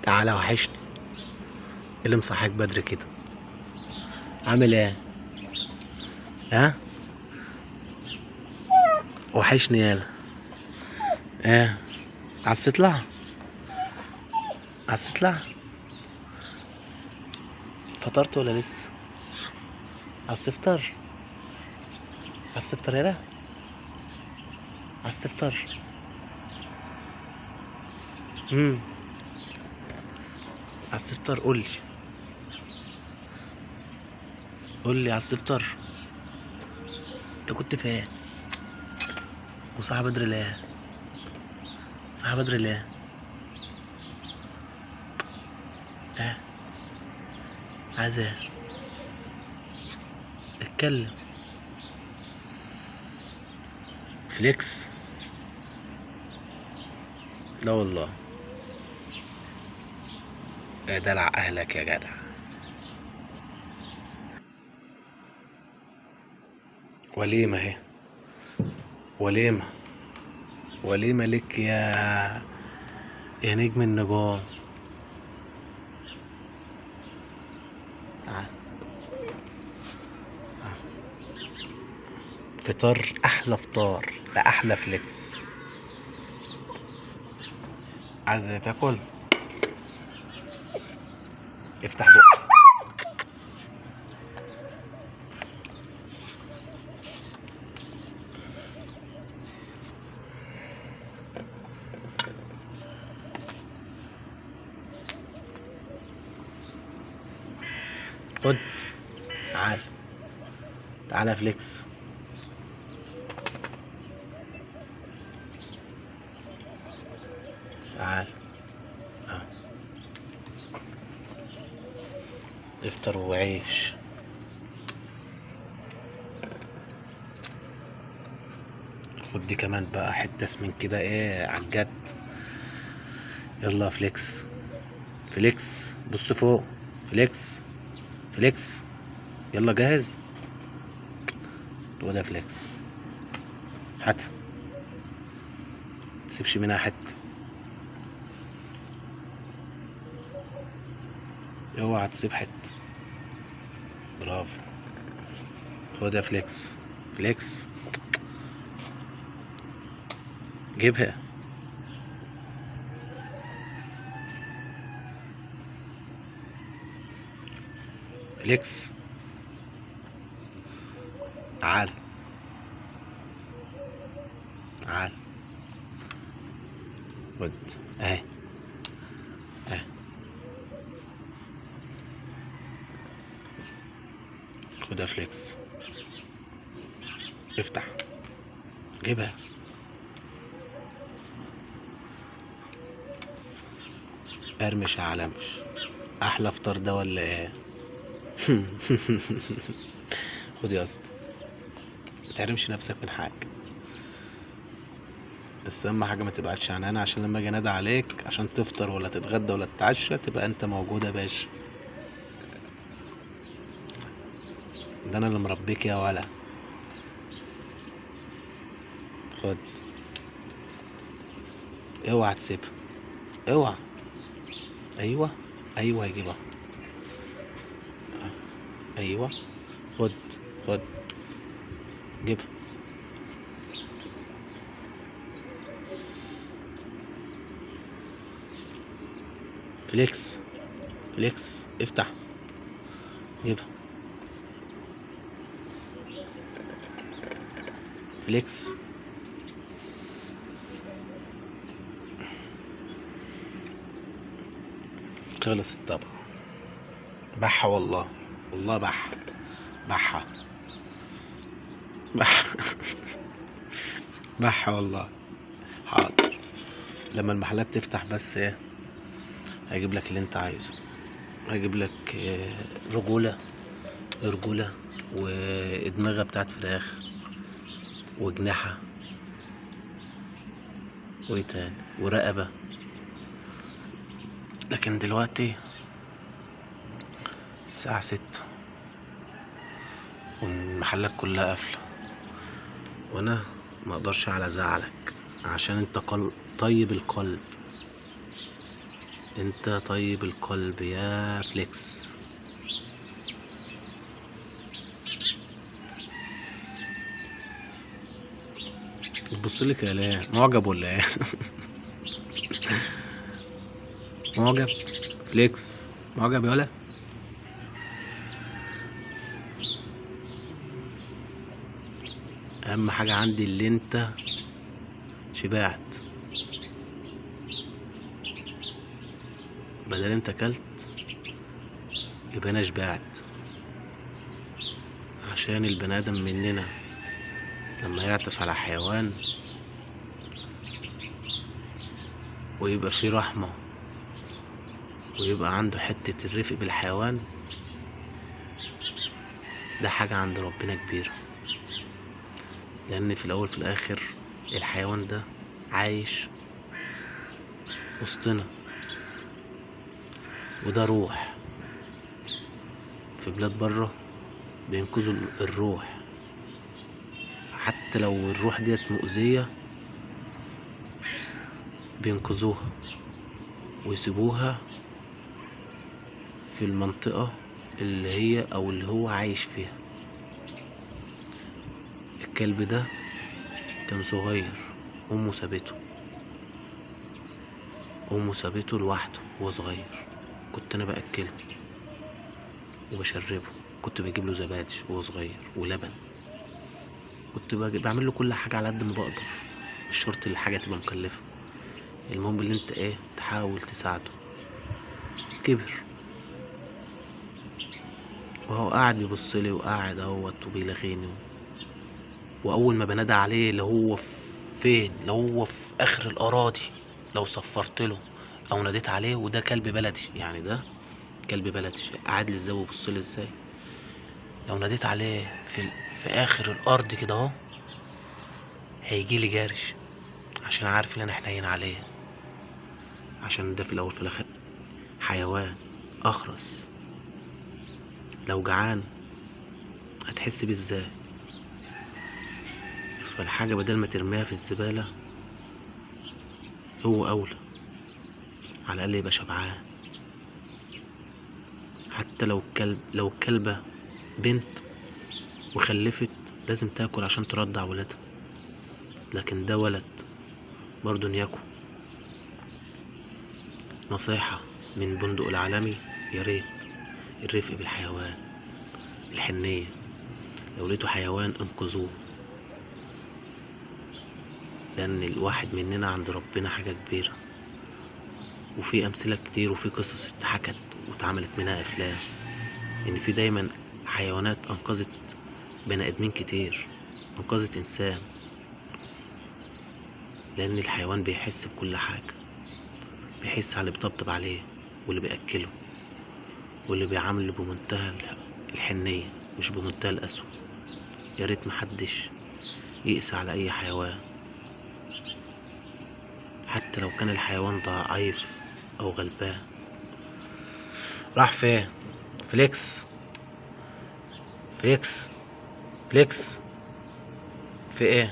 تعالى وحشني. ايه اللي مصحيك بدري كده؟ عامل ايه؟ ها؟ وحشني يالا. ايه؟ عايز تطلع؟ عايز تطلع؟ فطرت ولا لسه؟ عايز تفطر؟ عايز تفطر يالا؟ عايز تفطر؟ عايز تفطر؟ قولي قولي عايز تفطر؟ انت كنت فين؟ وصاحي بدري ليه؟ صاحي بدري ليه؟ ها؟ عايز ايه؟ اتكلم. فليكس؟ لا والله. دلع اهلك يا جدع. وليمة اهي، وليمة، وليمة لك يا نجم النجوم. تعال فطار، احلى فطار لاحلى فليكس. عايز تاكل؟ افتح بقك. خد، تعال تعال يا فليكس. تعال افطر وعيش. خد دي كمان بقى، حتة سمين كده، ايه عالجد. يلا يا فليكس، فليكس بص فوق، فليكس فليكس يلا جاهز. وده فليكس، هات، متسيبش منها حتة، اوعى تسيب حتة. برافو. خد يا فليكس، فليكس جيبها. فليكس تعال تعال، خد اهي اهي، خد يا فليكس، افتح جيبها. ارمش يا علمش. احلى فطار ده ولا ايه؟ خد يا اسطى، متحرمش نفسك من حاجة، بس اهم حاجة ما تبعدش عن انا، عشان لما اجي انادي عليك عشان تفطر ولا تتغدى ولا تتعشى تبقى انت موجود يا باشا. ده انا اللي مربيك يا ولا. خد، اوعى تسيبها، اوعى. ايوه ايوه هيجيبها. ايوه خد خد جيبها. فليكس فليكس افتح جيبها. فليكس خلص الطبق. بحة والله، والله بحة بحة بحة بحة والله. حاضر، لما المحلات تفتح بس ايه هجيب لك اللي انت عايزه. هجيب لك رجولة، رجولة ودماغة بتاعت فراخ وجناحة وايه تاني ورقبة. لكن دلوقتي الساعة 6 والمحلات كلها قافلة، وانا ما اقدرش على زعلك عشان انت طيب القلب. انت طيب القلب يا فليكس. بتبص لك يا لا معجب ولا ايه؟ معجب فليكس، معجب يا ولا؟ اهم حاجة عندي اللي انت شبعت، بدل انت اكلت يبقى انا شبعت. عشان البني ادم مننا لما يعطف على حيوان ويبقى فيه رحمة ويبقى عنده حتة الرفق بالحيوان، ده حاجة عند ربنا كبيرة. لأن في الأول في الآخر الحيوان ده عايش وسطنا، وده روح. في بلاد بره بينقذوا الروح، حتى لو الروح ديت مؤذية بينقذوها ويسيبوها في المنطقة اللي هي أو اللي هو عايش فيها. الكلب ده كان صغير، أمه سابته، أمه سابته لوحده وهو صغير. كنت أنا بأكله وبشربه، كنت بجيب له زبادي وهو صغير ولبن، كنت بعمل له كل حاجة على قد ما بقدر. مش شرط الحاجة تبقى مكلفة، المهم اللي انت ايه تحاول تساعده. كبر وهو قاعد بيبصلي وقاعد اهوت وبيلغيني، واول ما بنادى عليه اللي هو فين، اللي هو في اخر الاراضي، لو صفرت له او ناديت عليه، وده كلب بلدي يعني، ده كلب بلدي قاعد لي ازاي وبص لي ازاي، لو ناديت عليه في اخر الارض كده اهو هيجي لي جارش، عشان عارف ان انا حنين عليه، عشان ده في الاول في الاخر حيوان اخرس، لو جعان هتحس بيه ازاي. فالحاجة بدل ما ترميها في الزبالة هو اولى، على الاقل يبقى شبعان. حتى لو الكلب، لو الكلبة بنت وخلفت لازم تاكل عشان ترضع ولادها، لكن ده ولد برضه ياكل. نصيحة من بندق العالمي، يا ريت الرفق بالحيوان، الحنية. لو لقيتوا حيوان انقذوه، لأن الواحد مننا عند ربنا حاجة كبيرة. وفي أمثلة كتير وفي قصص اتحكت واتعملت منها أفلام، إن في دايما حيوانات أنقذت بني آدمين كتير، أنقذت إنسان، لأن الحيوان بيحس بكل حاجة، بيحس على اللي بيطبطب عليه واللي بيأكله واللي بيعامله بمنتهى الحنية مش بمنتهى القسوة. يا ريت محدش يقسى على أي حيوان، حتى لو كان الحيوان ضعيف أو غلبان. راح فين فليكس؟ فليكس، فليكس في ايه؟